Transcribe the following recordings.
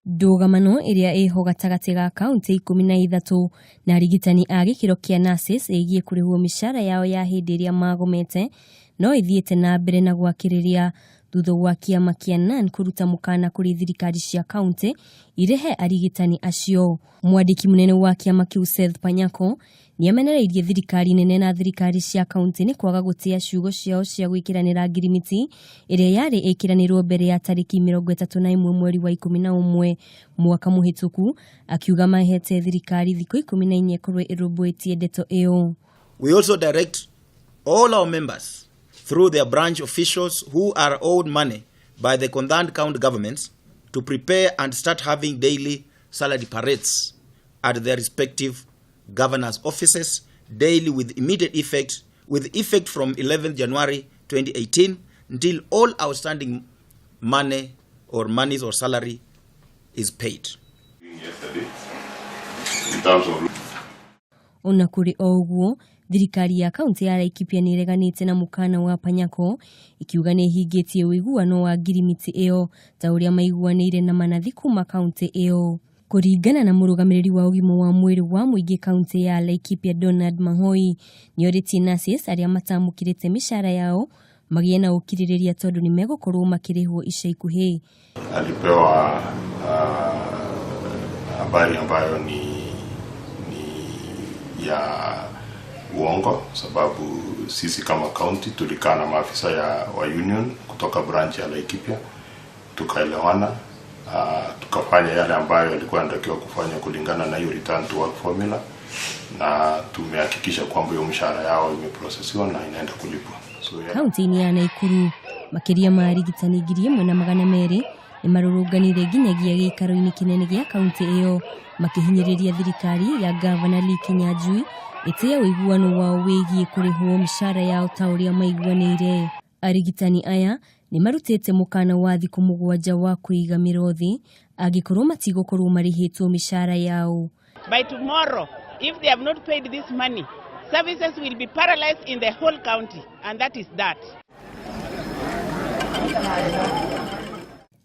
Ndũgamano ĩrĩa ĩho gatagatĩ ga kauntĩ 13 na arigitani a gĩkĩro kĩa nurses ĩgiĩ kũrĩhwo mĩcara yao ya hĩndĩ ĩrĩa magomete no ĩthiĩte na mbere na gwakĩrĩria thutha wa kĩama kĩa NAN kũruta mũkana kũrĩ thirikari cia kauntĩ irĩhe arigitani acio. Mwandĩki mũnene wa kĩama kĩu Seth Panyako nĩamenereirie thirikari nene na thirikari cia kauntĩ nĩ kwaga gũtĩa ciugo ciao cia gwĩkĩranĩra ngirimiti ĩrĩa yarĩ ĩkĩranĩrwo mbere ya tarĩki 31 mweri wa 11 mwaka mũhĩtũku, akiuga mahete thirikari thikũ 14 ĩkorwo ĩrũmbũĩtie ndeto ĩyo. We also direct all our members through their branch officials who are owed money by the concerned county governments to prepare and start having daily salary parades at their respective governor's offices daily with immediate effect, with effect from 11th January 2018 until all outstanding money or monies or salary is paid. In terms of Ona kũrĩ o ũguo, thirikari ya kaunti ya Laikipia nĩ ĩreganĩte na mũkana wa Panyako ikiuga nĩ ĩhingĩtie ũiguano wa ngirimiti ĩyo ta ũrĩa maiguanĩire na manathi kuma kaunti ĩyo. Kũringana na mũrũgamĩrĩri wa ũgima wa mwĩrĩ wa mũingĩ kaunti ya Laikipia Donald Mahoi, nĩorĩtie nurses arĩa matamũkĩrĩte mĩcara yao magĩe na ũkirĩrĩria tondũ nĩ megũkorwo makĩrĩhwo ica ikuhĩ. Alipewa habari ambayo ni ya uongo, sababu sisi kama county tulikaa na maafisa wa union kutoka branch ya Laikipia, tukaelewana, tukafanya yale ambayo yalikuwa yanatakiwa kufanya kulingana na hiyo return to work formula, na tumehakikisha kwamba hiyo mshahara yao imeprocessiwa na inaenda kulipwa. So, yeah. Kaunti-inĩ ya Naikuru makĩria ma arigitani 1,200 nĩ marũrũnganire nginyagia gĩikaro-inĩ kĩnene gĩa kaunti ĩyo makĩhinyĩrĩria thirikari ya Gavana Lee Kinyanjui ĩtĩe ũiguano wao wĩgiĩ kũrĩhwo mĩcara yao ta ũrĩa maiguanĩire. Arigitani aya nĩ marutĩte mũkana wa thikũ 7 wa kũiga mĩrothi angĩkorwo matigũkorwo marĩhĩtwo mĩcara yao. By tomorrow, if they have not paid this money, services will be paralyzed in the whole county, and that is that.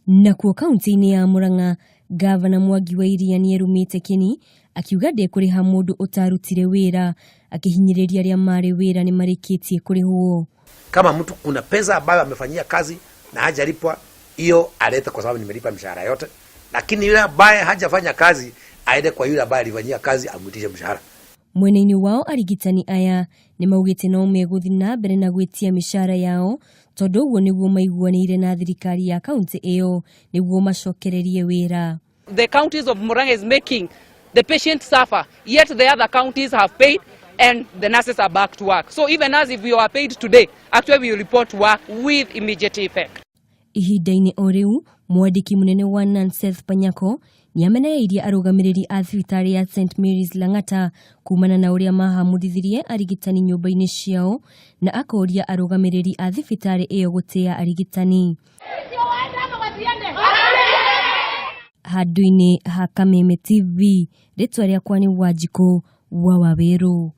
Nakuo kaunti-inĩ ya Murang'a, Gavana Mwangi wa Iria nĩerumĩte kĩni akiuga ndekũrĩha mũndũ ũtarutire wĩra, akĩhinyĩrĩria arĩa marĩ wĩra nĩmarĩkĩtie kũrĩhwo. Kama mtu kuna pesa ambayo amefanyia kazi na hajalipwa, hiyo alete kwa sababu nimelipa mshahara yote, lakini yule ambaye hajafanya kazi aende kwa yule ambaye alifanyia kazi amwitishe mshahara. Mwena-inĩ wao arigitani aya nĩ maugĩte no megũthiĩ na mbere na gwĩtia mĩcara yao tondũ ũguo nĩguo maiguanĩire na thirikari ya kaunti ĩyo nĩguo macokererie wĩra. The counties of Murang'a is making the patients suffer, yet the other counties have paid and the nurses are back to work. So even as if we are paid today, actually we will report work with immediate effect. Ihinda-inĩ o rĩu, mwandĩki mũnene wa NAN Seth Panyako nĩamenereirie arũgamĩrĩri a thibitarĩ ya St Mary's Lang'ata kumana na ũrĩa mahamũrithirie arigitani nyũmba-inĩ ciao na akoria arũgamĩrĩri a thibitarĩ ĩyo gũtĩa arigitani. Handũ-inĩ ha Kameme TV, rĩtwa rĩakwa nĩ Wanjikũ wa Wawerũ.